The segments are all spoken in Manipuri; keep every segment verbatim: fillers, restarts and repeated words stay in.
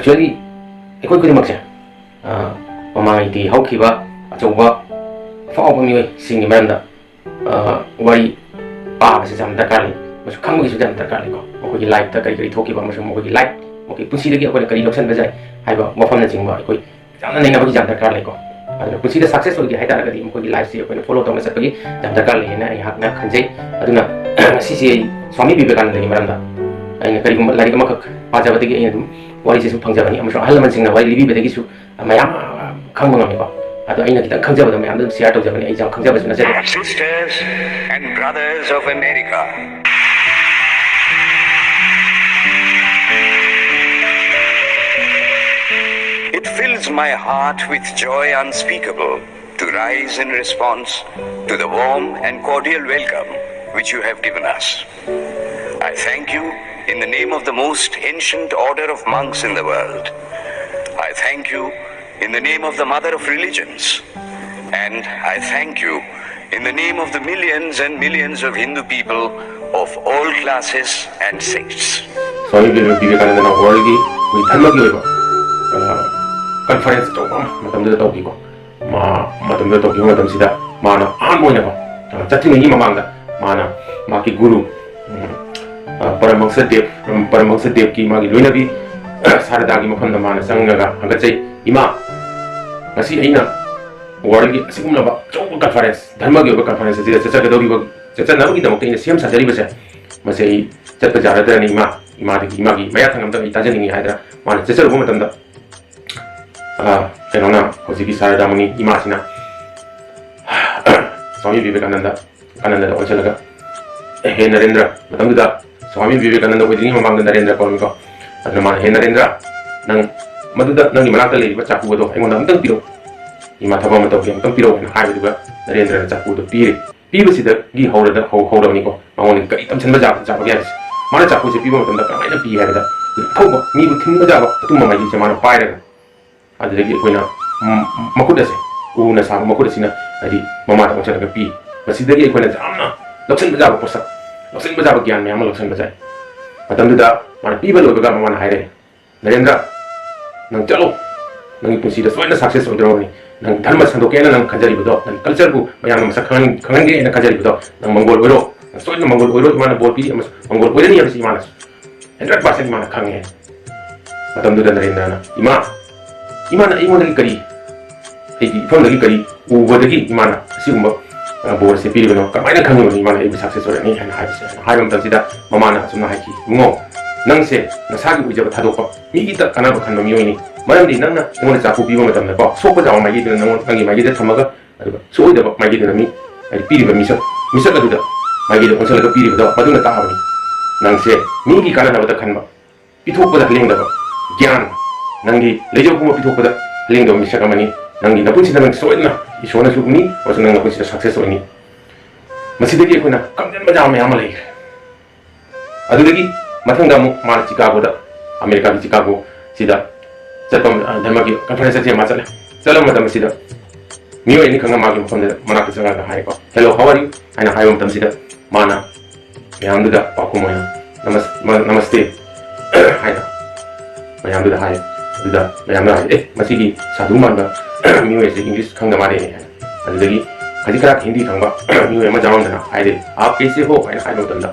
ꯍꯥꯏꯗꯤ ꯑꯩꯈꯣꯏ ꯈꯨꯗꯤꯡꯃꯛꯁꯦ, ꯑ, ꯃꯃꯥꯡꯉꯩꯗꯤ ꯍꯧꯈꯤꯕ ꯑꯆꯧꯕ ꯑꯐꯥꯎꯕ ꯃꯤꯑꯣꯏꯁꯤꯡꯒꯤ ꯃꯔꯝꯗ, ꯑ, ꯋꯥꯔꯤ ꯄꯥꯕꯁꯤ ꯌꯥꯝ ꯗꯔꯀꯥꯔ ꯂꯩ, ꯑꯃꯁꯨꯡ ꯈꯪꯕꯒꯤꯁꯨ ꯌꯥꯝ ꯗꯔꯀꯥꯔ ꯂꯩꯀꯣ꯫ ꯃꯈꯣꯏꯒꯤ ꯂꯥꯏꯐꯇ ꯀꯔꯤ ꯀꯔꯤ ꯊꯣꯛꯈꯤꯕ ꯑꯃꯁꯨꯡ ꯃꯈꯣꯏꯒꯤ ꯂꯥꯏꯐ, ꯃꯈꯣꯏꯒꯤ ꯄꯨꯟꯁꯤꯗꯒꯤ ꯑꯩꯈꯣꯏꯅ ꯀꯔꯤ ꯂꯧꯁꯤꯟꯕ ꯌꯥꯏ ꯍꯥꯏꯕ ꯋꯥꯐꯝꯅꯆꯤꯡꯕ ꯑꯩꯈꯣꯏ ꯌꯥꯝꯅ ꯅꯩꯅꯕꯒꯤ ꯌꯥꯝ ꯗꯔꯀꯥꯔ ꯂꯩꯀꯣ꯫ ꯑꯗꯨꯅ ꯄꯨꯟꯁꯤꯗ ꯁꯛꯁꯦꯁ ꯑꯣꯏꯒꯦ ꯍꯥꯏ ꯇꯥꯔꯒꯗꯤ ꯃꯈꯣꯏꯒꯤ ꯂꯥꯏꯐꯁꯤ ꯑꯩꯈꯣꯏꯅ ꯐꯣꯂꯣ ꯇꯧꯅ ꯆꯠꯄꯒꯤ ꯌꯥꯝ ꯗꯔꯀꯥꯔ ꯂꯩ ꯍꯥꯏꯅ ꯑꯩꯍꯥꯛꯅ ꯈꯟꯖꯩ꯫ ꯑꯗꯨꯅ ꯉꯁꯤꯁꯦ ꯑꯩ ꯁ꯭ꯋꯥꯃꯤ ꯕꯤꯕꯦꯀꯥꯅꯟꯗꯒꯤ ꯃꯔꯝꯗ ꯑꯩꯅ ꯀꯔꯤꯒꯨꯝꯕ ꯂꯥꯏꯔꯤꯛ ꯑꯃꯈꯛ ꯄꯥꯖꯕꯗꯒꯤ ꯑꯩꯅ ꯑꯗꯨꯝ ꯋꯥꯔꯤꯁꯦ ꯁꯨꯝ ꯊꯝꯖꯕꯅꯤ, ꯑꯃꯁꯨꯡ ꯑꯍꯜ ꯂꯃꯟꯁꯤꯡꯅ ꯋꯥꯔꯤ ꯂꯤꯕꯤꯕꯗꯒꯤꯁꯨ ꯃꯌꯥꯝ ꯈꯪꯕ ꯉꯝꯃꯤꯀꯣ꯫ ꯑꯗꯣ ꯑꯩꯅ ꯈꯤꯇꯪ ꯈꯪꯖꯕꯗꯣ ꯃꯌꯥꯝꯗ ꯑꯗꯨꯝ ꯁꯤꯌꯥꯔ ꯇꯧꯖꯕꯅꯤ, ꯑꯩ ꯌꯥꯝ ꯈꯪꯖꯕꯁꯨ ꯅꯠꯆꯗꯦ꯫ Sisters and brothers of America, it fills my heart with joy unspeakable to rise in response to the warm and cordial welcome which you have given us. I thank you in the name of the most ancient order of monks in the world. I thank you in the name of the mother of religions. And I thank you in the name of the millions and millions of Hindu people of all classes and sects. Swami ꯕꯤꯕꯦ- ꯕꯤꯕꯦꯀꯥꯅꯟꯗꯅ ꯋꯥꯔꯜꯒꯤ ꯑꯩꯈꯣꯏ ꯙꯔꯃꯒꯤ ꯑꯣꯏꯕ, ꯑ, ꯀꯟꯐꯔꯦꯟꯁ ꯑꯆꯧꯕ ꯑꯃ ꯃꯇꯝꯗꯨꯗ ꯇꯧꯈꯤꯀꯣ꯫ ꯃꯥ ꯃꯇꯝꯗꯨꯗ ꯇꯧꯈꯤꯕ ꯃꯇꯝꯁꯤꯗ ꯃꯥꯅ ꯑꯍꯥꯟꯕ ꯑꯣꯏꯅꯀꯣ, ꯑ, ꯆꯠꯇ꯭ꯔꯤꯉꯩꯒꯤ ꯃꯃꯥꯡꯗ ꯃꯥꯅ ꯃꯍꯥꯛꯀꯤ ꯒꯨꯔꯨ, ꯎꯝ, ꯑ, ꯄꯔꯃꯍꯪꯁ ꯗꯦꯕ, ꯄꯔꯃꯍꯪꯁ ꯗꯦꯕꯀꯤ ꯃꯥꯒꯤ ꯂꯣꯏꯅꯕꯤ ꯁꯥꯔꯗꯥꯒꯤ ꯃꯐꯝꯗ ꯃꯥꯅ ꯆꯪꯉꯒ ꯍꯪꯒꯠꯆꯩ, "ꯏꯃꯥ, ꯉꯁꯤ ꯑꯩꯅ ꯋꯥꯔꯜꯒꯤ ꯑꯁꯤꯒꯨꯝꯂꯕ ꯑꯆꯧꯕ ꯀꯟꯐꯔꯦꯟꯁ, ꯙꯔꯃꯒꯤ ꯑꯣꯏꯕ ꯀꯟꯐꯔꯦꯟꯁ ꯑꯁꯤꯗ ꯆꯠꯆꯒꯗꯧꯔꯤꯕ, ꯆꯠꯆꯅꯕꯒꯤꯗꯃꯛꯇ ꯑꯩꯅ ꯁꯦꯝ ꯁꯥꯖꯔꯤꯕꯁꯦ, ꯃꯁꯤ ꯑꯩ ꯆꯠꯄ ꯌꯥꯔꯗ꯭ꯔꯅꯤ ꯏꯃꯥ? ꯏꯃꯥꯗꯒꯤ, ꯏꯃꯥꯒꯤ ꯃꯌꯥꯊꯪ ꯑꯝꯇ ꯑꯩ ꯇꯥꯖꯅꯤꯡꯉꯤ" ꯍꯥꯏꯗꯅ ꯃꯥꯅ ꯆꯠꯆꯔꯨꯕ ꯃꯇꯝꯗ, ꯑ, ꯀꯩꯅꯣꯅ, ꯍꯧꯖꯤꯛꯀꯤ ꯁꯥꯔꯗꯥꯃꯅꯤ ꯏꯃꯥꯁꯤꯅ ꯁ꯭ꯋꯥꯃꯤ ꯕꯤꯕꯦꯀꯥꯅꯟꯗ, ꯀꯥꯅꯟꯗꯗ ꯑꯣꯟꯁꯤꯜꯂꯒ, "ꯍꯦ ꯅꯔꯦꯟꯗ꯭ꯔ", ꯃꯇꯝꯗꯨꯗ ꯁ꯭ꯋꯥꯃꯤ ꯕꯤꯕꯦꯀꯥꯅꯟꯗ ꯑꯣꯏꯗ꯭ꯔꯤꯉꯩ ꯃꯃꯥꯡꯗ ꯅꯔꯦꯟꯗ꯭ꯔ ꯀꯧꯔꯝꯃꯤꯀꯣ꯫ ꯑꯗꯨꯅ ꯃꯥꯅ, "ꯍꯦ ꯅꯔꯦꯟꯗ꯭ꯔ, ꯅꯪ ꯃꯗꯨꯗ ꯅꯪꯒꯤ ꯃꯅꯥꯛꯇ ꯂꯩꯔꯤꯕ ꯆꯥꯛꯀꯨ ꯑꯗꯣ ꯑꯩꯉꯣꯟꯗ ꯑꯝꯇꯪ ꯄꯤꯔꯛꯎ꯫ ꯏꯃꯥ ꯊꯕꯛ ꯑꯃ ꯇꯧꯒꯦ, ꯑꯝꯇꯪ ꯄꯤꯔꯛꯎ" ꯍꯥꯏꯅ ꯍꯥꯏꯕꯗꯨꯗ ꯅꯔꯦꯟꯗ꯭ꯔꯅ ꯆꯥꯛꯀꯨ ꯑꯗꯨ ꯄꯤꯔꯦ꯫ ꯄꯤꯕꯁꯤꯗꯒꯤ ꯍꯧꯔꯗ-, ꯍꯧ-, ꯍꯧꯔꯕꯅꯤꯀꯣ꯫ ꯃꯉꯣꯟꯗꯒꯤ ꯀꯔꯤ ꯇꯝꯁꯤꯟꯕ ꯌꯥꯕ, ꯌꯥꯕꯒꯦ ꯍꯥꯏꯕꯁꯦ꯫ ꯃꯥꯅ ꯆꯥꯛꯀꯨꯁꯦ ꯄꯤꯕ ꯃꯇꯝꯗ ꯀꯃꯥꯏꯅ ꯄꯤ ꯍꯥꯏꯕꯗ, ꯑꯩꯈꯣꯏꯅ ꯑꯊꯧꯕ, ꯃꯤꯕꯨ ꯊꯤꯟꯕ ꯌꯥꯕ ꯑꯊꯨꯝꯕ ꯃꯥꯏꯒꯤꯁꯦ ꯃꯥꯅ ꯄꯥꯏꯔꯒ, ꯑꯗꯨꯗꯒꯤ ꯑꯩꯈꯣꯏꯅ, ꯎꯝ, ꯃꯈꯨꯠ ꯑꯁꯦ, ꯎꯅ ꯁꯥꯕ ꯃꯈꯨꯠ ꯑꯁꯤꯅ, ꯍꯥꯏꯗꯤ, ꯃꯃꯥꯗ ꯑꯣꯟꯁꯤꯜꯂꯒ ꯄꯤ꯫ ꯃꯁꯤꯗꯒꯤ ꯑꯩꯈꯣꯏꯅ ꯌꯥꯝꯅ ꯂꯧꯁꯤꯟꯕ ꯌꯥꯕ ꯄꯣꯠꯁꯛ, ꯂꯧꯁꯤꯟꯕ ꯌꯥꯕ ꯒ꯭ꯌꯥꯟ ꯃꯌꯥꯝ ꯑꯃ ꯂꯧꯁꯤꯟꯕ ꯌꯥꯏ꯫ ꯃꯇꯝꯗꯨꯗ ꯃꯥꯅ ꯄꯤꯕ ꯂꯣꯏꯕꯒ ꯃꯃꯥꯅ ꯍꯥꯏꯔꯛꯑꯦ, "ꯅꯔꯦꯟꯗ꯭ꯔ, ꯅꯪ ꯆꯠꯂꯣ, ꯅꯪꯒꯤ ꯄꯨꯟꯁꯤꯗ ꯁꯣꯏꯗꯅ ꯁꯛꯁꯦꯁ ꯑꯣꯏꯗꯧꯔꯕꯅꯤ꯫ ꯅꯪ ꯙꯔꯃ ꯁꯟꯗꯣꯛꯀꯦꯅ ꯅꯪ ꯈꯟꯖꯔꯤꯕꯗꯣ, ꯅꯪ ꯀꯜꯆꯔꯕꯨ ꯃꯌꯥꯝꯅ ꯃꯁꯛ ꯈꯪꯍꯟ- ꯈꯪꯍꯟꯒꯦꯅ ꯈꯟꯖꯔꯤꯕꯗꯣ, ꯅꯪ ꯃꯪꯒꯣꯜ ꯑꯣꯏꯔꯣ, ꯅꯪ ꯁꯣꯏꯗꯅ ꯃꯪꯒꯣꯜ ꯑꯣꯏꯔꯣ꯫ ꯏꯃꯥꯅ ꯕꯣꯔ ꯄꯤꯔꯤ ꯑꯃꯁꯨ ꯃꯪꯒꯣꯜ ꯑꯣꯏꯔꯅꯤ ꯍꯥꯏꯕꯁꯤ ꯏꯃꯥꯅ ꯍꯟꯗ꯭ꯔꯦꯠ ꯄꯥꯔꯁꯦꯟ ꯏꯃꯥꯅ ꯈꯪꯉꯦ꯫ ꯃꯇꯝꯗꯨꯗ ꯅꯔꯦꯟꯗ꯭ꯔꯅ, "ꯏꯃꯥ, ꯏꯃꯥꯅ ꯑꯩꯉꯣꯟꯗꯒꯤ ꯀꯔꯤ, ꯑꯩꯒꯤ ꯏꯐꯝꯗꯒꯤ ꯀꯔꯤ ꯎꯕꯗꯒꯤ ꯏꯃꯥꯅ ꯑꯁꯤꯒꯨꯝꯕ, ꯑ, ꯕꯣꯔꯁꯦ ꯄꯤꯔꯤꯕꯅꯣ? ꯀꯃꯥꯏꯅ ꯈꯪꯉꯤꯕꯅꯣ ꯏꯃꯥꯅ ꯑꯩꯕꯨ ꯁꯛꯁꯦꯁ ꯑꯣꯏꯔꯅꯤ?" ꯍꯥꯏꯅ ꯍꯥꯏꯕꯁꯦ, ꯍꯥꯏꯕ ꯃꯇꯝꯁꯤꯗ ꯃꯃꯥꯅ ꯑꯁꯨꯝꯅ ꯍꯥꯏꯈꯤ, "ꯏꯕꯨꯡꯉꯣ, ꯅꯪꯁꯦ ꯅꯁꯥꯒꯤ ꯑꯣꯏꯖꯕ ꯊꯥꯗꯣꯛꯄ, ꯃꯤꯒꯤꯗ ꯀꯥꯟꯅꯕ ꯈꯟꯕ ꯃꯤꯑꯣꯏꯅꯤ꯫ ꯃꯔꯝꯗꯤ ꯅꯪꯅ ꯑꯩꯉꯣꯟꯗ ꯆꯥꯛꯈꯨꯝ ꯄꯤꯕ ꯃꯇꯝꯗꯀꯣ, ꯁꯣꯛꯄ ꯆꯥꯎꯕ ꯃꯥꯏꯀꯩꯗꯨꯅ ꯅꯪꯉꯣꯟ-, ꯅꯪꯒꯤ ꯃꯥꯏꯀꯩꯗ ꯊꯝꯃꯒ, ꯑꯗꯨꯒ ꯁꯣꯛꯑꯣꯏꯗꯕ ꯃꯥꯏꯀꯩꯗꯨꯅ ꯃꯤ, ꯍꯥꯏꯗꯤ ꯄꯤꯔꯤꯕ ꯃꯤꯁꯛ, ꯃꯤꯁꯛ ꯑꯗꯨꯗ ꯃꯥꯏꯀꯩꯗ ꯑꯣꯟꯁꯤꯜꯂꯒ ꯄꯤꯔꯤꯕꯗꯣ ꯃꯗꯨꯅ ꯇꯥꯛꯑꯕꯅꯤ꯫ ꯅꯪꯁꯦ ꯃꯤꯒꯤ ꯀꯥꯟꯅꯅꯕꯗ ꯈꯟꯕ, ꯄꯤꯊꯣꯛꯄꯗ ꯍꯂꯦꯡꯗꯕ, ꯒ꯭ꯌꯥꯟ, ꯅꯪꯒꯤ ꯂꯩꯖꯕ ꯄꯨꯝꯕ ꯄꯤꯊꯣꯛꯄꯗ ꯍꯂꯦꯡꯗꯕ ꯃꯤꯁꯛ ꯑꯃꯅꯤ꯫ ꯅꯪꯒꯤ ꯅꯄꯨꯟꯁꯤꯗ ꯅꯪ ꯁꯣꯏꯗꯅ ꯏꯁꯣꯔꯅꯁꯨ ꯎꯅꯤ, ꯑꯃꯁꯨꯡ ꯅꯪ ꯅꯄꯨꯟꯁꯤꯗ ꯁꯛꯁꯦꯁ ꯑꯣꯏꯅꯤ꯫" ꯃꯁꯤꯗꯒꯤ ꯑꯩꯈꯣꯏꯅ ꯈꯪꯖꯤꯟꯕ ꯌꯥꯕ ꯃꯌꯥꯝ ꯑꯃ ꯂꯩꯈ꯭ꯔꯦ꯫ ꯑꯗꯨꯗꯒꯤ ꯃꯊꯪꯗ ꯑꯃꯨꯛ ꯃꯥꯅ ꯆꯤꯀꯥꯒꯣꯗ, ꯑꯃꯦꯔꯤꯀꯥꯒꯤ ꯆꯤꯀꯥꯒꯣ ꯁꯤꯗ ꯆꯠꯄ, ꯑ, ꯙꯔꯃꯒꯤ ꯀꯟꯐꯔꯦꯟꯁ ꯆꯠꯁꯦ ꯃꯥ ꯆꯠꯂꯦ꯫ ꯆꯠꯂꯝꯕ ꯃꯇꯝꯁꯤꯗ ꯃꯤꯑꯣꯏ ꯑꯅꯤꯈꯛꯅ ꯃꯥꯒꯤ ꯃꯐꯝꯗ ꯃꯅꯥꯛꯇ ꯆꯪꯉꯒ ꯍꯥꯏꯔꯦꯀꯣ, "Hello, how are you?" ꯍꯥꯏꯅ ꯍꯥꯏꯕ ꯃꯇꯝꯁꯤꯗ ꯃꯥꯅ ꯃꯌꯥꯝꯗꯨꯗ ꯄꯥꯎꯈꯨꯝ ꯑꯣꯏꯅ, "ꯅꯃꯁ-, ꯃ-, ꯅꯃꯁꯇꯦ" ꯍꯥꯏꯅ ꯃꯌꯥꯝꯗꯨꯗ ꯍꯥꯏ꯫ ꯑꯗꯨꯗ ꯃꯌꯥꯝꯅ ꯍꯥꯏ, "ꯑꯦ, ꯃꯁꯤꯒꯤ ꯁꯥꯙꯨ ꯃꯥꯟꯕ ꯃꯤꯑꯣꯏ ꯑꯁꯤ ꯏꯪꯂꯤꯁ ꯈꯪꯗ ꯃꯥꯜꯂꯦ" ꯍꯥꯏꯅ꯫ ꯑꯗꯨꯗꯒꯤ ꯈꯖꯤꯛ ꯈꯔ ꯍꯤꯟꯗꯤ ꯈꯪꯕ ꯃꯤꯑꯣꯏ ꯑꯃ ꯌꯥꯎꯔꯝꯗꯅ ꯍꯥꯏꯔꯦ, "ꯑꯥꯞ ꯀꯦꯁꯦ ꯍꯣ?" ꯍꯥꯏꯅ ꯍꯥꯏꯕ ꯃꯇꯝꯗ,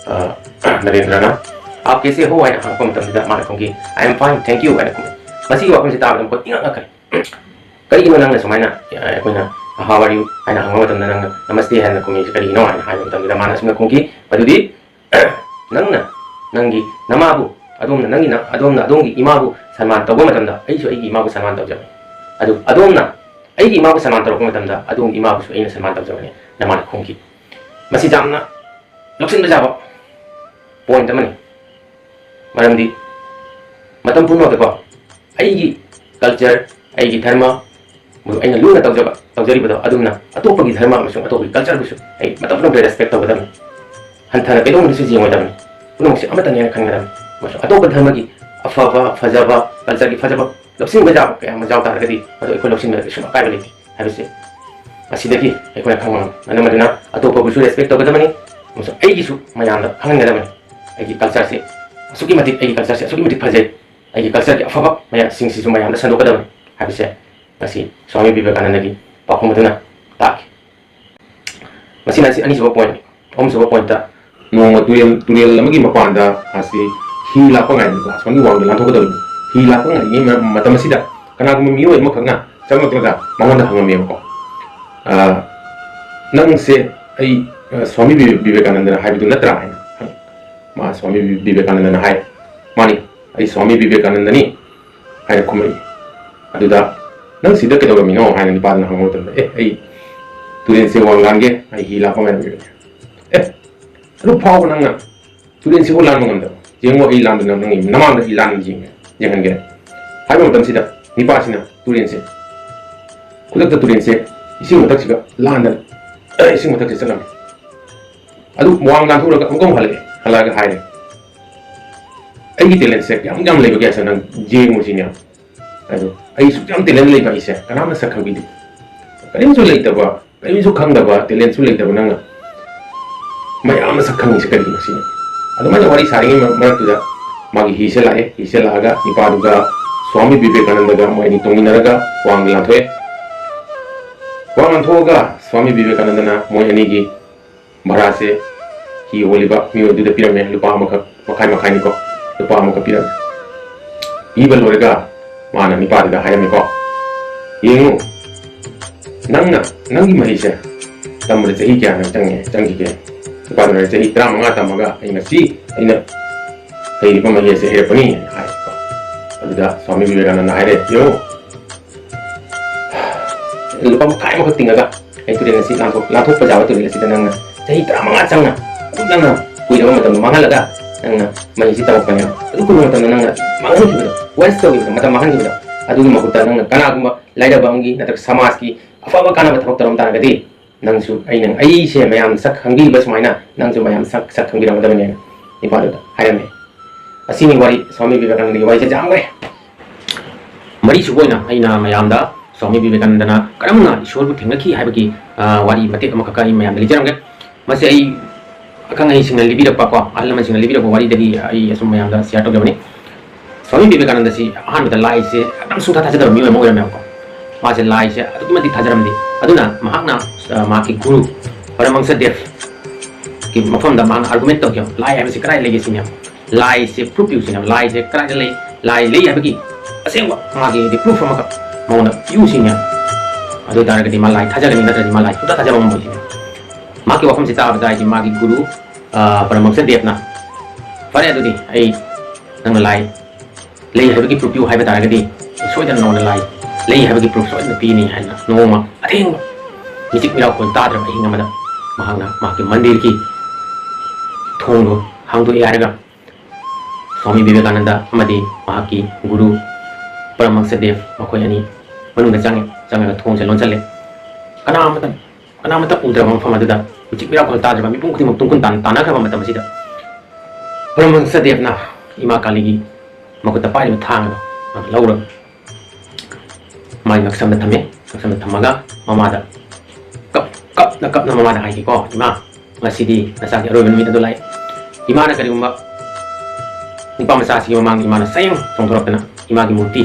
ꯑ, ꯅꯔꯦꯟꯗ꯭ꯔꯅ, "ꯑꯥꯞ ꯀꯦꯁꯦ ꯍꯣ?" ꯍꯥꯏꯅ ꯍꯪꯉꯛꯄ ꯃꯇꯝꯁꯤꯗ ꯃꯥꯅ ꯈꯨꯝꯈꯤ, "I am fine, thank you" ꯍꯥꯏꯅ ꯈꯨꯝꯃꯤ꯫ ꯃꯁꯤꯒꯤ ꯋꯥꯐꯝꯁꯤ ꯇꯥꯕꯗ ꯃꯈꯣꯏ ꯏꯉꯛ ꯉꯛꯈ꯭ꯔꯦ꯫ "ꯀꯔꯤꯒꯤꯅꯣ ꯅꯪꯅ ꯁꯨꯃꯥꯏꯅ, ꯑ, ꯑꯩꯈꯣꯏꯅ 'How are you?' ꯍꯥꯏꯅ ꯍꯪꯕ ꯃꯇꯝꯗ ꯅꯪꯅ 'ꯅꯃꯁꯇꯦ' ꯍꯥꯏꯅ ꯈꯨꯝꯃꯤꯁꯤ ꯀꯔꯤꯒꯤꯅꯣ?" ꯍꯥꯏꯅ ꯍꯥꯏꯕ ꯃꯇꯝꯗ ꯃꯥꯅ ꯑꯁꯨꯝꯅ ꯈꯨꯝꯈꯤ, "ꯃꯗꯨꯗꯤ ꯅꯪꯅ ꯅꯪꯒꯤ ꯅꯃꯥꯕꯨ, ꯑꯗꯣꯝꯅ ꯅꯪꯒꯤ ꯅ-, ꯑꯗꯣꯝꯅ ꯑꯗꯣꯝꯒꯤ ꯏꯃꯥꯕꯨ ꯁꯟꯃꯥꯟ ꯇꯧꯕ ꯃꯇꯝꯗ ꯑꯩꯁꯨ ꯑꯩꯒꯤ ꯏꯃꯥꯕꯨ ꯁꯟꯃꯥꯟ ꯇꯧꯖꯕꯅꯤ꯫ ꯑꯗꯨ ꯑꯗꯣꯝꯅ ꯑꯩꯒꯤ ꯏꯃꯥꯕꯨ ꯁꯟꯃꯥꯟ ꯇꯧꯔꯛꯄ ꯃꯇꯝꯗ ꯑꯗꯣꯝꯒꯤ ꯏꯃꯥꯕꯨꯁꯨ ꯑꯩꯅ ꯁꯟꯃꯥꯟ ꯇꯧꯖꯕꯅꯤ" ꯍꯥꯏꯅ ꯃꯥꯅ ꯈꯨꯝꯈꯤ꯫ ꯃꯁꯤ ꯌꯥꯝꯅ ꯂꯧꯁꯤꯟꯕ ꯌꯥꯕ ꯄꯣꯏꯟꯠ ꯑꯃꯅꯤ꯫ ꯃꯔꯝꯗꯤ ꯃꯇꯝ ꯄꯨꯝꯅꯃꯛꯇꯀꯣ ꯑꯩꯒꯤ ꯀꯜꯆꯔ, ꯑꯩꯒꯤ ꯙꯔꯃ, ꯃꯗꯨ ꯑꯩꯅ ꯂꯨꯅ ꯇꯧꯖꯕ, ꯇꯧꯖꯔꯤꯕꯗꯣ ꯑꯗꯨꯝꯅ ꯑꯇꯣꯞꯄꯒꯤ ꯙꯔꯃ ꯑꯃꯁꯨꯡ ꯑꯇꯣꯞꯄꯒꯤ ꯀꯜꯆꯔꯕꯨꯁꯨ ꯑꯩ ꯃꯇꯝ ꯄꯨꯝꯅꯃꯛꯇ ꯔꯦꯁꯄꯦꯛ ꯇꯧꯒꯗꯕꯅꯤ꯫ ꯍꯟꯊꯅ ꯀꯩꯗꯧꯅꯨꯡꯗꯁꯨ ꯌꯦꯡꯉꯣꯏꯗꯕꯅꯤ꯫ ꯄꯨꯝꯅꯃꯛꯁꯦ ꯑꯃꯠꯇꯅꯦꯅ ꯈꯟꯒꯗꯕꯅꯤ꯫ ꯑꯃꯁꯨꯡ ꯑꯇꯣꯞꯄ ꯙꯔꯃꯒꯤ ꯑꯐꯕ, ꯐꯖꯕ, ꯀꯜꯆꯔꯒꯤ ꯐꯖꯕ ꯂꯧꯁꯤꯟꯕ ꯌꯥꯕ ꯀꯌꯥ ꯑꯃ ꯌꯥꯎ ꯇꯥꯔꯒꯗꯤ ꯃꯗꯨ ꯑꯩꯈꯣꯏ ꯂꯧꯁꯤꯟꯕꯗ ꯀꯩꯁꯨꯝ ꯑꯀꯥꯏꯕ ꯂꯩꯇꯦ ꯍꯥꯏꯕꯁꯦ ꯑꯁꯤꯗꯒꯤ ꯑꯩꯈꯣꯏꯅ ꯈꯪꯕ ꯉꯝꯃꯤ꯫ ꯃꯔꯝ ꯑꯗꯨꯅ ꯑꯇꯣꯞꯄꯕꯨꯁꯨ ꯔꯦꯁꯄꯦꯛ ꯇꯧꯒꯗꯕꯅꯤ ꯑꯃꯁꯨꯡ ꯑꯩꯒꯤꯁꯨ ꯃꯌꯥꯝꯗ ꯈꯪꯍꯟꯒꯗꯕꯅꯤ꯫ ꯑꯩꯒꯤ ꯀꯜꯆꯔꯁꯦ ꯑꯁꯨꯛꯀꯤ ꯃꯇꯤꯛ, ꯑꯩꯒꯤ ꯀꯜꯆꯔꯁꯦ ꯑꯁꯨꯛꯀꯤ ꯃꯇꯤꯛ ꯐꯖꯩ꯫ ꯑꯩꯒꯤ ꯀꯜꯆꯔꯒꯤ ꯑꯐꯕ ꯃꯌꯥꯝꯁꯤꯡꯁꯤꯁꯨ ꯃꯌꯥꯝꯗ ꯁꯟꯗꯣꯛꯀꯗꯕꯅꯤ ꯍꯥꯏꯕꯁꯦ ꯉꯁꯤ ꯁ꯭ꯋꯥꯃꯤ ꯕꯤꯕꯦꯀꯥꯅꯟꯗꯒꯤ ꯄꯥꯎꯈꯨꯝ ꯑꯗꯨꯅ ꯇꯥꯛꯈꯤ꯫ ꯃꯁꯤꯅ ꯑꯁꯤ ꯑꯅꯤꯁꯨꯕ ꯄꯣꯏꯟ꯫ ꯑꯍꯨꯝꯁꯨꯕ ꯄꯣꯏꯟꯠꯇ, ꯅꯣꯡꯃ ꯇꯨꯔꯦꯜ, ꯇꯨꯔꯦꯜ ꯑꯃꯒꯤ ꯃꯄꯥꯟꯗ ꯃꯥꯁꯤ ꯍꯤ ꯂꯥꯛꯄ ꯉꯥꯏꯔꯤꯕꯀꯣ, ꯑꯁꯣꯝꯒꯤ ꯋꯥꯡꯗ ꯂꯥꯟꯊꯣꯛꯀꯗꯧꯔꯤꯕ꯫ ꯍꯤ ꯂꯥꯛꯄ ꯉꯥꯏꯔꯤꯉꯩ ꯃ-, ꯃꯇꯝ ꯑꯁꯤꯗ ꯀꯅꯥꯒꯨꯝꯕ ꯃꯤꯑꯣꯏ ꯑꯃꯈꯛꯅ ꯆꯪꯂꯛꯂꯒ ꯃꯉꯣꯟꯗ ꯍꯪꯉꯝꯃꯦꯕꯀꯣ, "ꯑ, ꯅꯪꯁꯦ ꯑꯩ, ꯑ, ꯁ꯭ꯋꯥꯃꯤ ꯕꯤ-, ꯕꯤꯕꯦꯀꯥꯅꯟꯗꯅ ꯍꯥꯏꯕꯗꯨ ꯅꯠꯇ꯭ꯔꯥ?" ꯍꯥꯏꯅ ꯍꯪ-, ꯃꯥ ꯁ꯭ꯋꯥꯃꯤ ꯕꯤ-, ꯕꯤꯕꯦꯀꯥꯅꯟꯗꯅ ꯍꯥꯏ, "ꯃꯥꯅꯤ, ꯑꯩ ꯁ꯭ꯋꯥꯃꯤ ꯕꯤꯕꯦꯀꯥꯅꯟꯗꯅꯤ" ꯍꯥꯏꯅ ꯈꯨꯝꯃꯛꯏ꯫ ꯑꯗꯨꯗ, "ꯅꯪ ꯁꯤꯗ ꯀꯩꯗꯧꯔꯝꯃꯤꯅꯣ?" ꯍꯥꯏꯅ ꯅꯤꯄꯥꯗꯨꯅ ꯍꯪꯕ ꯃꯇꯝꯗ, "ꯑꯦ, ꯑꯩ ꯇꯨꯔꯦꯟꯁꯦ ꯋꯥꯡ ꯂꯥꯟꯒꯦ, ꯑꯩ ꯍꯤ ꯂꯥꯛꯄ ꯉꯥꯏꯔꯝꯃꯤꯕꯅꯤ"꯫ "ꯑꯦ, ꯑꯗꯨ ꯐꯥꯎꯕ ꯅꯪꯅ ꯇꯨꯔꯦꯟꯁꯤꯕꯨ ꯂꯥꯟꯕ ꯉꯝꯗꯕ? ꯌꯦꯡꯉꯣ, ꯑꯩ ꯂꯥꯟꯗꯨꯅ ꯅꯪꯒꯤ ꯅꯃꯥꯡꯗ ꯑꯩ ꯂꯥꯟ ꯌꯦꯡꯒꯦ, ꯌꯦꯡꯍꯟꯒꯦ" ꯍꯥꯏꯕ ꯃꯇꯝꯁꯤꯗ, ꯅꯤꯄꯥꯁꯤꯅ ꯇꯨꯔꯦꯟꯁꯦ, ꯈꯨꯗꯛꯇ ꯇꯨꯔꯦꯟꯁꯦ ꯏꯁꯤꯡ ꯃꯊꯛꯁꯤꯒ ꯂꯥꯟꯗꯅ, ꯏꯁꯤꯡ ꯃꯊꯛꯁꯤꯗ ꯆꯠꯂꯝꯃꯤ꯫ ꯑꯗꯨ ꯋꯥꯡ ꯂꯥꯟꯊꯣꯛꯂꯒ ꯑꯃꯨꯛꯀ ꯑꯃꯨꯛ ꯍꯜꯂꯛꯑꯦ꯫ ꯍꯜꯂꯛꯑꯒ ꯍꯥꯏꯔꯦ, "ꯑꯩꯒꯤ ꯇꯦꯂꯦꯟꯁꯦ ꯀꯌꯥꯝ ꯌꯥꯝ ꯂꯩꯕꯒꯦ ꯍꯥꯏꯁꯦ ꯅꯪ ꯌꯦꯡꯉꯨꯁꯤꯅꯦ꯫ ꯑꯗꯣ ꯑꯩ ꯁꯨꯛ ꯌꯥꯝ ꯇꯦꯂꯦꯟ ꯂꯩꯕ ꯑꯩꯁꯦ ꯀꯅꯥꯝꯅ ꯁꯛ ꯈꯪꯕꯤꯗꯦ꯫ ꯀꯔꯤꯝꯁꯨ ꯂꯩꯇꯕ, ꯀꯔꯤꯝꯁꯨ ꯈꯪꯗꯕ, ꯇꯦꯂꯦꯟꯁꯨ ꯂꯩꯇꯕ ꯅꯪꯅ ꯃꯌꯥꯝꯅ ꯁꯛ ꯈꯪꯉꯤꯁꯦ ꯀꯔꯤꯒꯤꯅꯣ?" ꯁꯤꯅꯤ꯫ ꯑꯗꯨꯃꯥꯏꯅ ꯋꯥꯔꯤ ꯁꯥꯔꯤꯉꯩ ꯃꯔꯛ-, ꯃꯔꯛꯇꯨꯗ ꯃꯥꯒꯤ ꯍꯤꯁꯦ ꯂꯥꯛꯑꯦ꯫ ꯍꯤꯁꯦ ꯂꯥꯛꯑꯒ ꯅꯤꯄꯥꯗꯨꯒ ꯁ꯭ꯋꯥꯃꯤ ꯕꯤꯕꯦꯀꯥꯅꯟꯗꯒ ꯃꯣꯏ ꯑꯅꯤ ꯇꯣꯡꯃꯤꯟꯅꯔꯒ ꯋꯥꯡꯗ ꯂꯥꯟꯊꯣꯛꯑꯦ꯫ ꯋꯥꯡ ꯂꯥꯟꯊꯣꯛꯑꯒ ꯁ꯭ꯋꯥꯃꯤ ꯕꯤꯕꯦꯀꯥꯅꯟꯗꯅ ꯃꯣꯏ ꯑꯅꯤꯒꯤ ꯚꯔꯥꯁꯦ ꯍꯤ ꯍꯣꯜꯂꯤꯕ ꯃꯤꯑꯣꯏ ꯑꯗꯨꯗ ꯄꯤꯔꯝꯃꯦ꯫ ꯂꯨꯄꯥ ꯑꯃꯈꯛ, ꯃꯈꯥꯏ ꯃꯈꯥꯏꯅꯤꯀꯣ, ꯂꯨꯄꯥ ꯑꯃꯈꯛ ꯄꯤꯔꯝꯃꯦ꯫ ꯄꯤꯕ ꯂꯣꯏꯔꯒ ꯃꯥꯅ ꯅꯤꯄꯥꯗꯨꯗ ꯍꯥꯏꯔꯝꯃꯤꯀꯣ, "ꯌꯦꯡꯉꯨ, ꯅꯪꯅ, ꯅꯪꯒꯤ ꯃꯍꯩꯁꯦ ꯇꯝꯕꯗ ꯆꯍꯤ ꯀꯌꯥꯅ ꯆꯪꯉꯦ, ꯆꯪꯈꯤꯒꯦ?" ꯅꯤꯄꯥꯗꯨꯅ, "ꯆꯍꯤ ꯇꯔꯥꯃꯉꯥ ꯇꯝꯃꯒ ꯑꯩ ꯉꯁꯤ ꯑꯩꯅ ꯍꯩꯔꯤꯕ ꯃꯍꯩ ꯑꯁꯦ ꯍꯩꯔꯛꯄꯅꯤ" ꯍꯥꯏꯀꯣ꯫ ꯑꯗꯨꯗ ꯁ꯭ꯋꯥꯃꯤ ꯕꯤꯕꯦꯀꯥꯅꯟꯗ ꯍꯥꯏꯔꯦ, "ꯌꯦꯡꯉꯨ, ꯂꯨꯄꯥ ꯃꯈꯥꯏ ꯑꯃꯈꯛ ꯇꯤꯡꯉꯒ ꯑꯩ ꯇꯨꯔꯦꯜ ꯑꯁꯤ ꯂꯥꯟꯊꯣꯛ-, ꯂꯥꯟꯊꯣꯛꯄ ꯌꯥꯕ ꯇꯨꯔꯦꯜ ꯑꯁꯤꯗ ꯅꯪꯅ ꯆꯍꯤ ꯇꯔꯥꯃꯉꯥ ꯆꯪꯅ, ꯑꯗꯨꯛ ꯌꯥꯝꯅ ꯀꯨꯏꯔꯕ ꯃꯇꯝꯗꯣ ꯃꯥꯡꯍꯜꯂꯒ ꯅꯪꯅ ꯃꯍꯩꯁꯤ ꯇꯝꯃꯛꯄꯅꯦꯕ꯫ ꯑꯗꯨꯛ ꯀꯨꯏꯔꯕ ꯃꯇꯝꯗ ꯅꯪꯅ ꯃꯥꯡꯍꯟꯈꯤꯕꯗꯣ, ꯋꯦꯁ ꯇꯧꯈꯤꯕꯗꯣ, ꯃꯇꯝ ꯃꯥꯡꯍꯟꯈꯤꯕꯗꯣ, ꯑꯗꯨꯒꯤ ꯃꯍꯨꯠꯇ ꯅꯪꯅ ꯀꯅꯥꯒꯨꯝꯕ ꯂꯥꯏꯔꯕ ꯑꯃꯒꯤ ꯅꯠꯇ꯭ꯔꯒ ꯁꯃꯥꯖꯀꯤ ꯑꯐꯕ ꯀꯥꯟꯅꯕ ꯊꯕꯛ ꯇꯧꯔꯝ ꯇꯥꯔꯒꯗꯤ ꯅꯪꯁꯨ ꯑꯩꯅ, ꯑꯩꯁꯦ ꯃꯌꯥꯝ ꯁꯛ ꯈꯪꯕꯤꯕ ꯁꯨꯃꯥꯏꯅ ꯅꯪꯁꯨ ꯃꯌꯥꯝ ꯁꯛ, ꯁꯛ ꯈꯪꯕꯤꯔꯝꯒꯗꯕꯅꯦꯅ ꯅꯤꯄꯥꯗꯨꯗ ꯍꯥꯏꯔꯝꯃꯦ꯫ ꯑꯁꯤꯅꯤ ꯋꯥꯔꯤ, ꯁ꯭ꯋꯥꯃꯤ ꯕꯤꯕꯦꯀꯥꯅꯟꯗꯒꯤ ꯋꯥꯔꯤꯁꯦ ꯌꯥꯝꯈ꯭ꯔꯦ꯫ ꯃꯔꯤꯁꯨꯕ ꯑꯣꯏꯅ ꯑꯩꯅ ꯃꯌꯥꯝꯗ ꯁ꯭ꯋꯥꯃꯤ ꯕꯤꯕꯦꯀꯥꯅꯟꯗꯅ ꯀꯔꯝꯅ ꯏꯁꯣꯔꯕꯨ ꯊꯦꯡꯅꯈꯤ ꯍꯥꯏꯕꯒꯤ, ꯑ, ꯋꯥꯔꯤ ꯃꯇꯦꯛ ꯑꯃꯈꯛꯀ ꯑꯩ ꯃꯌꯥꯝꯗ ꯂꯤꯖꯔꯝꯒꯦ꯫ ꯃꯁꯤ ꯑꯩ ꯑꯈꯪ ꯑꯍꯩꯁꯤꯡꯅ ꯂꯤꯕꯤꯔꯛꯄ ꯀꯣ, ꯑꯍꯜ ꯂꯃꯟꯁꯤꯡꯅ ꯂꯤꯕꯤꯔꯛꯄ ꯋꯥꯔꯤꯗꯒꯤ ꯑꯩ ꯑꯁꯨꯝ ꯃꯌꯥꯝꯗ ꯁꯤꯌꯥꯔ ꯇꯧꯖꯕꯅꯤ꯫ ꯁ꯭ꯋꯥꯃꯤ ꯕꯤꯕꯦꯀꯥꯅꯟꯗꯁꯤ ꯑꯍꯥꯟꯕꯗ ꯂꯥꯏꯁꯦ ꯌꯥꯝ ꯁꯨꯡꯊꯥ ꯊꯥꯖꯗꯕ ꯃꯤꯑꯣꯏ ꯑꯃ ꯑꯣꯏꯔꯝꯃꯦꯕꯀꯣ꯫ ꯃꯥꯁꯦ ꯂꯥꯏꯁꯦ ꯑꯗꯨꯛꯀꯤ ꯃꯇꯤꯛ ꯊꯥꯖꯔꯝꯗꯦ꯫ ꯑꯗꯨꯅ ꯃꯍꯥꯛꯅ, ꯑ, ꯃꯍꯥꯛꯀꯤ ꯒꯨꯔꯨ ꯄꯔꯃꯍꯪꯁ ꯗꯦꯕꯀꯤ ꯃꯐꯝꯗ ꯃꯥꯅ argument ꯇꯧꯈꯤꯕ, ꯂꯥꯏ ꯍꯥꯏꯕꯁꯤ ꯀꯗꯥꯏ ꯂꯩꯒꯦ ꯁꯤꯅꯦꯕ꯫ ꯂꯥꯏꯁꯦ proof ꯄꯤꯌꯨ ꯁꯤꯅꯦꯕ꯫ ꯂꯥꯏꯁꯦ ꯀꯗꯥꯏꯗ ꯂꯩ? ꯂꯥꯏ ꯂꯩ ꯍꯥꯏꯕꯒꯤ ꯑꯁꯦꯡꯕ ꯃꯥꯒꯤ proof ꯑꯃꯈꯛ ꯃꯉꯣꯟꯗ ꯄꯤꯌꯨ ꯁꯤꯅꯦꯕ꯫ ꯑꯗꯨ ꯑꯣꯏ ꯇꯥꯔꯒꯗꯤ ꯃꯥ ꯂꯥꯏ ꯊꯥꯖꯒꯅꯤ, ꯅꯠꯇ꯭ꯔꯗꯤ ꯃꯥ ꯂꯥꯏ ꯁꯨꯡꯊꯥ ꯊꯥꯖꯕ ꯉꯝꯃꯣꯏ ꯁꯤꯅꯦꯕ꯫ ꯃꯍꯥꯛꯀꯤ ꯋꯥꯐꯝꯁꯤ ꯇꯥꯕꯗ ꯑꯩꯒꯤ ꯃꯥꯒꯤ ꯒꯨꯔꯨ, ꯑ, ꯄꯔꯃꯍꯪꯁ ꯗꯦꯕꯅ, "ꯐꯔꯦ, ꯑꯗꯨꯗꯤ ꯑꯩ ꯅꯪꯅ ꯂꯥꯏ ꯂꯩ ꯍꯥꯏꯕꯒꯤ proof ꯄꯤꯌꯨ ꯍꯥꯏꯕ ꯇꯥꯔꯒꯗꯤ, ꯁꯣꯏꯗꯅ ꯅꯉꯣꯟꯗ ꯂꯥꯏ ꯂꯩ ꯍꯥꯏꯕꯒꯤ proof ꯁꯣꯏꯗꯅ ꯄꯤꯅꯤ" ꯍꯥꯏꯅ ꯅꯣꯡꯃ ꯑꯊꯦꯡꯕ ꯃꯤꯆꯤꯛ ꯃꯤꯔꯥꯎꯈꯣꯜ ꯇꯥꯗ꯭ꯔꯕ ꯑꯍꯤꯡ ꯑꯃꯗ ꯃꯍꯥꯛꯅ ꯃꯍꯥꯛꯀꯤ ꯃꯟꯗꯤꯔꯒꯤ ꯊꯣꯡꯗꯨ ꯍꯥꯡꯗꯣꯛꯑꯦ ꯍꯥꯏꯔꯒ ꯁ꯭ꯋꯥꯃꯤ ꯕꯤꯕꯦꯀꯥꯅꯟꯗ ꯑꯃꯗꯤ ꯃꯍꯥꯛꯀꯤ ꯒꯨꯔꯨ ꯄꯔꯃꯍꯪꯁ ꯗꯦꯕ ꯃꯈꯣꯏ ꯑꯅꯤ ꯃꯅꯨꯡꯗ ꯆꯪꯉꯦ꯫ ꯆꯪꯉꯒ ꯊꯣꯡꯁꯦ ꯂꯣꯟꯁꯤꯜꯂꯦ꯫ ꯀꯅꯥ ꯑꯃꯇ, ꯀꯅꯥ ꯑꯃꯇ ꯎꯗ꯭ꯔꯕ ꯃꯐꯝ ꯑꯗꯨꯗ ꯃꯤꯆꯤꯛ ꯃꯤꯔꯥꯎꯈꯣꯜ ꯇꯥꯗ꯭ꯔꯕ, ꯃꯤꯄꯨꯝ ꯈꯨꯗꯤꯡꯃꯛ ꯇꯨꯡ ꯀꯨꯟ ꯇꯥꯟ-, ꯇꯥꯟꯅꯈ꯭ꯔꯕ ꯃꯇꯝ ꯑꯁꯤꯗ ꯄꯔꯃꯍꯪꯁ ꯗꯦꯕꯅ ꯏꯃꯥ ꯀꯥꯂꯤꯒꯤ ꯃꯈꯨꯠꯇ ꯄꯥꯏꯔꯤꯕ ꯊꯥꯡ ꯑꯗꯨ ꯃꯥꯅ ꯂꯧꯔꯒ ꯃꯥꯒꯤ ꯉꯛꯁꯝꯗ ꯊꯝꯃꯦ꯫ ꯉꯛꯁꯝꯗ ꯊꯝꯃꯒ ꯃꯃꯥꯗ ꯀꯞ-, ꯀꯞꯅ ꯀꯞꯅ ꯃꯃꯥꯗ ꯍꯥꯏꯈꯤꯀꯣ, "ꯏꯃꯥ, ꯉꯁꯤꯗꯤ ꯅꯆꯥꯒꯤ ꯑꯔꯣꯏꯕ ꯅꯨꯃꯤꯠ ꯑꯗꯨ ꯂꯥꯛꯑꯦ꯫ ꯏꯃꯥꯅ ꯀꯔꯤꯒꯨꯝꯕ ꯅꯨꯄꯥ ꯃꯆꯥꯁꯤꯒꯤ ꯃꯃꯥꯡꯗ ꯏꯃꯥꯅ ꯁꯌꯦꯡ ꯆꯣꯡꯊꯣꯔꯛꯇꯅ ꯏꯃꯥꯒꯤ ꯃꯨꯔꯇꯤ,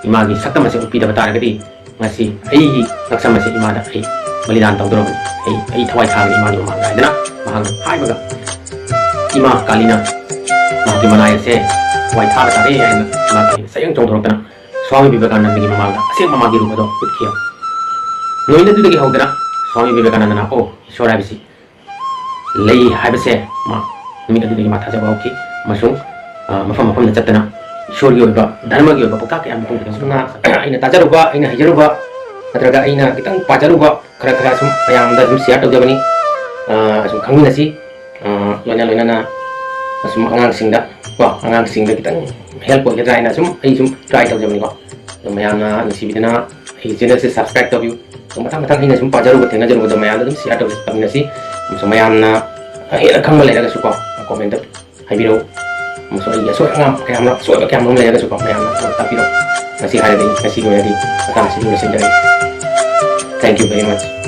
ꯏꯃꯥꯒꯤ ꯁꯛꯇꯝ ꯑꯁꯤ ꯎꯠꯄꯤꯗꯕ ꯇꯥꯔꯒꯗꯤ ꯉꯁꯤ ꯑꯩꯒꯤ ꯉꯛꯁꯝ ꯑꯁꯤ ꯏꯃꯥꯗ ꯑꯩ ꯕꯂꯤꯗꯥꯟ ꯇꯧꯗꯧꯔꯕꯅꯤ꯫ ꯑꯩ, ꯑꯩ ꯊꯋꯥꯏ ꯊꯥꯒꯅꯤ ꯏꯃꯥꯒꯤ ꯃꯃꯥꯡꯗ" ꯍꯥꯏꯗꯅ ꯃꯍꯥꯛꯅ ꯍꯥꯏꯕꯒ ꯏꯃꯥ ꯀꯥꯂꯤꯅ ꯃꯍꯥꯛꯀꯤ ꯃꯅꯥꯏ ꯑꯁꯦ ꯊꯋꯥꯏ ꯊꯥꯕ ꯇꯥꯔꯦ ꯍꯥꯏꯅ ꯏꯃꯥ ꯀꯥꯂꯤꯅ ꯁꯌꯦꯡ ꯆꯣꯡꯊꯣꯔꯛꯇꯅ ꯁ꯭ꯋꯥꯃꯤ ꯕꯤꯕꯦꯀꯥꯅꯟꯗꯒꯤ ꯃꯃꯥꯡꯗ ꯑꯁꯦꯡꯕ ꯃꯥꯒꯤ ꯔꯨꯞ ꯑꯗꯨ ꯎꯠꯈꯤ꯫ ꯅꯨꯃꯤꯠ ꯑꯗꯨꯗꯒꯤ ꯍꯧꯗꯅ ꯁ꯭ꯋꯥꯃꯤ ꯕꯤꯕꯦꯀꯥꯅꯟꯗꯅ, "ꯑꯣ, ꯏꯁꯣꯔ ꯍꯥꯏꯕꯁꯤ ꯂꯩ" ꯍꯥꯏꯕꯁꯦ ꯃꯥ ꯅꯨꯃꯤꯠ ꯑꯗꯨꯗꯒꯤ ꯃꯥ ꯊꯥꯖꯕ ꯍꯧꯈꯤ꯫ ꯑꯃꯁꯨꯡ, ꯑ, ꯃꯐꯝ ꯃꯐꯝꯗ ꯆꯠꯇꯅ ꯏꯁꯣꯔꯒꯤ ꯑꯣꯏꯕ, ꯙꯔꯃꯒꯤ ꯑꯣꯏꯕ ꯄꯥꯎꯇꯥꯛ ꯀꯌꯥ ꯃꯐꯝ ꯈꯨꯗꯤꯡꯃꯛ ꯑꯁꯨꯝꯅ ꯑꯩꯅ ꯇꯥꯖꯔꯨꯕ, ꯑꯩꯅ ꯍꯩꯖꯔꯨꯕ, ꯅꯠꯇ꯭ꯔꯒ ꯑꯩꯅ ꯈꯤꯇꯪ ꯄꯥꯖꯔꯨꯕ ꯈꯔ ꯈꯔ ꯁꯨꯝ ꯃꯌꯥꯝꯗ ꯑꯗꯨꯝ share ꯇꯧꯖꯕꯅꯤ꯫ ꯑ, ꯑꯁꯨꯝ ꯈꯪꯃꯤꯟꯅꯁꯤ꯫ ꯑ, ꯂꯣꯏꯅ ꯂꯣꯏꯅꯅ ꯑꯁꯨꯝ ꯑꯉꯥꯡꯁꯤꯡꯗ ꯀꯣ, ꯑꯉꯥꯡꯁꯤꯡꯗ ꯈꯤꯇꯪ help ꯑꯣꯏꯒꯗ꯭ꯔꯥ ꯍꯥꯏꯅ ꯁꯨꯝ ꯑꯩ ꯁꯨꯝ try ꯇꯧꯖꯕꯅꯤꯀꯣ꯫ ꯑꯗꯣ ꯃꯌꯥꯝꯅ ꯅꯨꯡꯁꯤꯕꯤꯗꯅ ꯑꯩꯒꯤ channel ꯁꯦ subscribe ꯇꯧꯕꯤꯌꯨ꯫ ꯑꯗꯣ ꯃꯊꯪ ꯃꯊꯪ ꯑꯩꯅ ꯁꯨꯝ ꯄꯥꯖꯔꯨꯕ ꯊꯦꯡꯅꯖꯔꯨꯕꯗꯣ ꯃꯌꯥꯝꯗ ꯑꯗꯨꯝ share ꯇꯧꯃꯤꯟꯅꯁꯤ꯫ ꯑꯃꯁꯨꯡ ꯃꯌꯥꯝꯅ ꯍꯦꯟꯅ ꯈꯪꯕ ꯂꯩꯔꯒꯁꯨꯀꯣ, comment ꯇ ꯍꯥꯏꯕꯤꯔꯛꯎ꯫ ꯑꯃꯁꯨꯡ ꯑꯩꯒꯤ ꯑꯁꯣꯏ ꯑꯉꯥꯝ ꯀꯌꯥ ꯑꯃ, ꯑꯁꯣꯏꯕ ꯀꯌꯥ ꯑꯃ ꯂꯩꯔꯒꯁꯨꯀꯣ, ꯃꯌꯥꯝꯅ ꯑꯗꯨꯝ ꯇꯥꯛꯄꯤꯔꯛꯎ꯫ ꯉꯁꯤ ꯍꯥꯏꯔꯗꯤ, ꯉꯁꯤꯒꯤ ꯑꯣꯏꯅꯗꯤ ꯃꯇꯥꯡ ꯑꯁꯤꯗ ꯂꯣꯏꯁꯤꯟꯖꯔꯒꯦ꯫ Thank you very much꯫